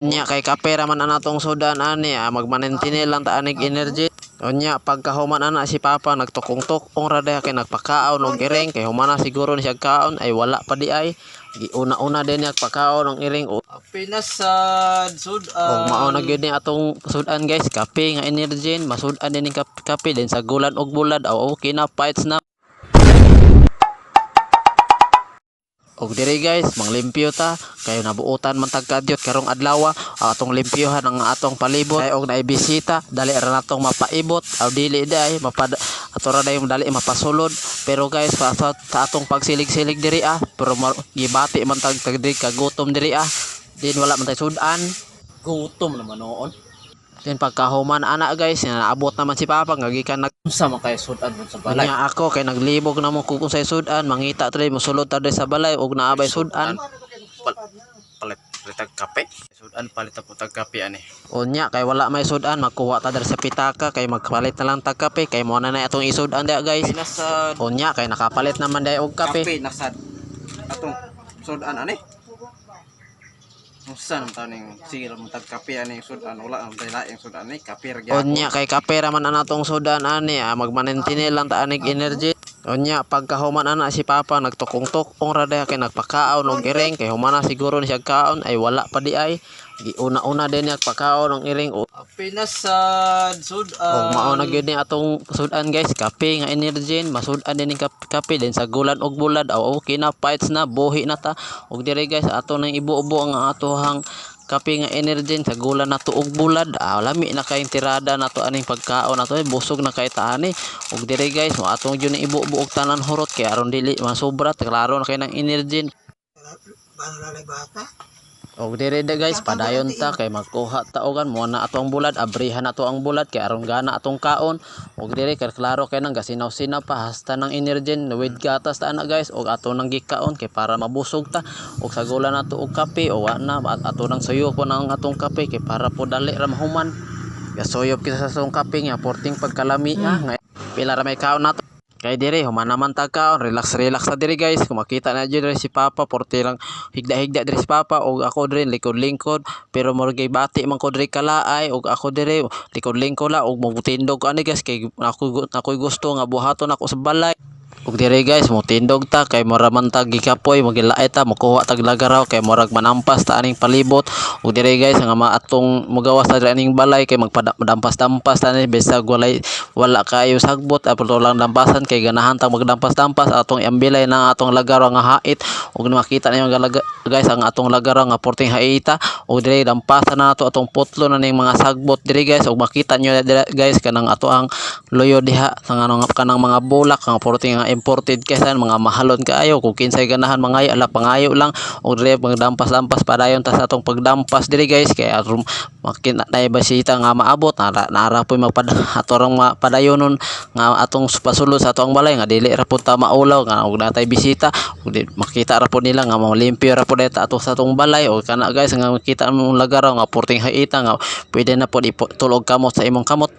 Nya kay kape ra man ang atong sudan ani, magmanintine lang ta anig energy. Unya pagkahuman ana, si Papa nagtukong-tukong ra diha kay nagpakaon og iring, kay humana siguro ni siya kaon ay wala pa di ay giuna-una din niya pakaon og iring. Pinasad sudan. Og mao na gyud ni atong sudan, guys, kape nga energy. Masudan din ning kape din sa gulan og bulad. Aw, okay na, fights na. Og diri, guys, manglimpyo ta kay nabuotan man tag kadyot karong adlaw. Atong limpyohan ang atong palibot kay og naay bisita, dali ra natong mapaibot aw dili day mapad ato ra day dali mapasulod. Pero guys, sa atong pagsilig-silig diri ah, pero gibati man tag tag diri kagutom diri ah, din wala man tay sudan. Gutom naman noon. Then pagkahuman ana, guys, naabot naman si Papa nga gikan nag Unsa man kay sudan dun sa balay? Unya ako kay naglibog na mo kung unsay sudan, mangita try mosulod ta diri sa balay og naa bay sudan. Palit palit kape. Sudan, palit po tag kape ani. Unya kay wala may sudan, magkuha ta diri sa pitaka kay magpalit na lang tag kape kay mo na na atong isudan diha, guys. Pinasad. Unya kay nakapalit naman dai og kape. Kape nasad. Atong sudan ani. Unsa naman ta ning sige lang tag kape ani sudan, wala naman tay laing sudan ani, kape ra gyapon. Unya kay kape ra man ang atong sudan ani, magmanintine lang ta anig energy. Unya pagkahuman ana, si Papa nagtukong-tukong ra diha kay nagpakaon og iring kay humana siguro ni siya kaon ay wala pa di ay giuna-una din niya pakaon og iring. Pinasad sudan. Og mao na gyud ni atong sudan, guys, kape nga energy. Masudan din ning kape din sa gulan og bulad. Aw, okay na, fights na, buhi na ta. Og diri, guys, ato nang ibuobo ang atohang kape nga energy sa gulan nato og bulad. Ah, lami na kayong tirada nato aning pagkaon nato eh, busog na kay ta ani. Og diri, guys, mo atong gyud ning ibuobo og tanan hurot kay aron dili masobra, klaro na kay nang energy. Og dire da, guys, padayon ta kay magkuha ta ogan mo na ato ang bulad, abrihan ato ang bulad kay aron gana atong kaon. Og dire kay klaro kay nang gasinaw-sinaw pa hasta nang energy with gatas ta ana, guys, og ato nang gikaon kay para mabusog ta. Og sagulan nato og kape o wa na at ato nang suyo po nang atong kape kay para po dali ra mahuman. Gasuyop kita sa atong kape nga porting pagkalami ah, nga pila ra may kaon nato. Kay dire human naman ta kaon, relax relax ta diri, guys. Kung makita na diri si Papa, porte lang higda-higda diri si Papa og ako diri likod-lingkod, pero murag bati man ko diri kalaay. Og ako diri likod-lingkod la og motindog ko ani, guys, kay ako ako'y gusto nga buhaton ako sa balay. Ug diri, guys, motindog ta kay mura man ta gikapoy, magilaay ta, mokuha tag lagaraw kay murag manampas ta aning palibot. Ug diri, guys, nga maatong mogawas ta diri aning balay kay magpadampas-dampas ta ani bisag walay wala kayo sagbot, ato lang dampasan kay ganahan ta magdampas-dampas. Atong iambilay na atong lagaraw nga hait ug makita ninyo, guys, ang atong lagaraw nga porting haita. Ug diri dampasan na nato atong putlo na ning mga sagbot diri, guys. Ug makita nyo diri, guys, kanang ato ang loyo diha nga kanang mga bulak nga porting nga imported kaysa mga mahalon kaayo. Kung kinsay ganahan mangayo, ala, pangayo lang. Og diri magdampas-dampas, padayon ta sa atong pagdampas diri, guys, kay aron makita na bisita nga maabot nara nara poy magpad ato rang padayonon nga atong pasulod sa atong balay nga dili ra pud ta maulaw nga og natay bisita ug di, makita ra pud nila nga molimpyo ra pud ta ato sa atong balay. Og kana, guys, nga makita mo lagaraw nga porting haita nga pwede na pud itulog kamot sa imong kamot.